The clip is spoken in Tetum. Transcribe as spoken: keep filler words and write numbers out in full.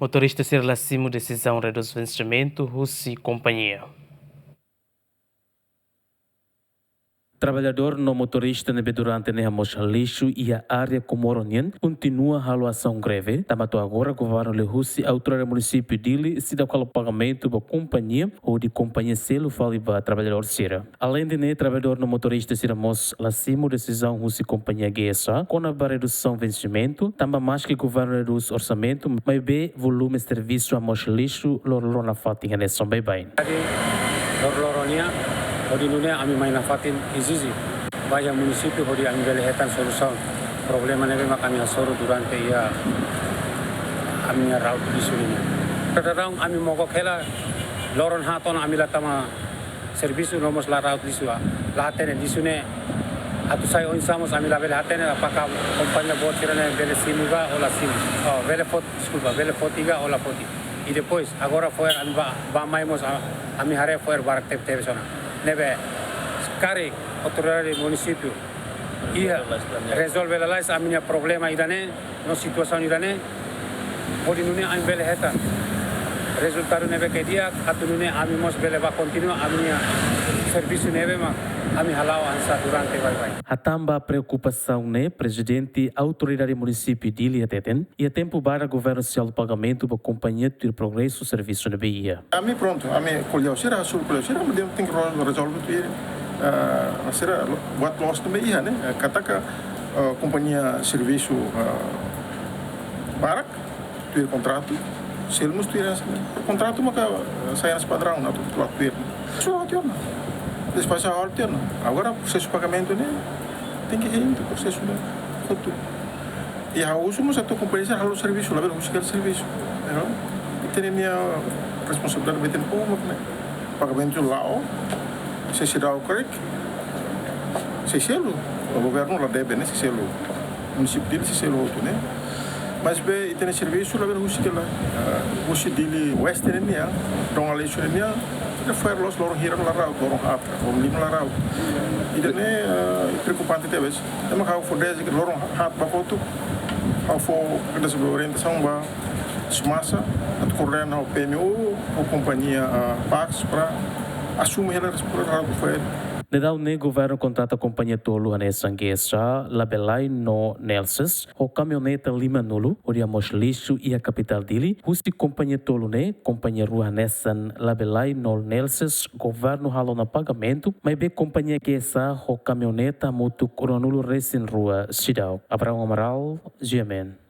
Motorista sira la simu desizaun redús vensimentu husi kompañia. Traballadór no motorista ne'ebé durante ne'e hamoos lixu iha área Comoro nian kontinua halo asaun greve, tanba to'o agora governu liuhusi autoridade munisípiu Dili seidauk halo pagamentu ba kompañia, hodi kompañia selu fali ba traballadór sira. Aleinde ne'e, traballadór no motorista sira mós la simu desizaun husi kompañia G S A kona-ba redusaun vensimentu, tanba maski governu redús orsamentu, maibé volume servisu hamoos lixu loroloron nafatin hanesan baibain. Jadi, loroloron nian, hodi nune'e ami mai nafatin ezije ba iha munisípiu hodi ami bele hetan solusaun problema ne'ebé mak ami hasoru durante iha ami-nia rautu lixu nian. Kadang ami mogok hela, loron haat ona ami la tama servisu no mós la rautu lixu, ah, la hatene lixu ne'e atu sai oinsá mós ami la bele hatene, apakah kompañia boot sira-ne'e bele simu ka ou la simu, oh, bele foti, deskulpa, bele foti ka ou la foti. I depois, agora fo'er ami bá, bá mai mós, ah, ami haree fo'er barak tebe-tebes ona. Ne'ebé, se karik autoridade munisípiu iha rezolve lalais ami-nia problema ida-ne'e, no situasaun ida-ne'e, hodi nune'e ami bele hetan rezultadu ne'ebé ke di'ak, atu nune'e ami mós bele bá kontinua ami-nia servisu ne'ebé mak ami hala'o hanesan durante baibain. Hatán ba preokupasaun ne'e, Prezidente Autoridade Munisípiu Dili hateten, iha tempu badak governu sei halo pagamentu ba kompañia tuir progresu servisu ne'ebé iha. Ami prontu, ami ko'alia ho sira, hasoru ko'alia ho sira, ami tenke rezolve tuir, eh, sira buat loos ne'ebé iha ne'e, eh, katak, eh, kompañia servisu, eh, barak, tuir kontratu, selu mós tuir hanesan ne'e. Kontratu maka, eh, sai hanesan padraun, atu tuir. Só tiona. Despacha hal tiona. Agora prosesu pagamentu ne'e, tenke hein prosesu ne'e. Kotu. I ha'u husu mós atu kompañia sira halo servisu, labele husik hela servisu. Ya kan? Ita-nia responsabilidade ba ita-nia povu mak ne'e. Pagamentu la'o, se seidauk karik, sei selu. Governu la debe ne'e, sei selu. Munisípiu Dili sei selu hotu ne'e. Maibé ita-nia servisu labele husik hela. Ah, husi Dili Oeste ne'e nian, Dom Aleixo ne'e nian, ita fo'er loos loron hira la rauta, loron haat, loron lima la rauta. Ida-ne'e, eh, preokupante tebes. Ema ha'u fó dezeñu loron haat ba kotuk, ha'u fó dezeñu orientasaun ba SMASA, atu koordena ho P M U, ho kompañia, eh, Pax, para asume hela responsabilidade fo'er. Daudaun ne'e governu kontrata kompañia tolu hanesan G S A, Labelai no Nelces, ho kamioneta lima-nulu, hodi hamoos lixu iha kapitál Dili, husi kompañia tolu ne'e, kompañia rua hanesan Labelai no Nelces, governu halo ona pagamentu, maibé kompañia G S A ho kamioneta hamutuk ruanulu-resin-rua seidauk. Abraão Amaral, G M N.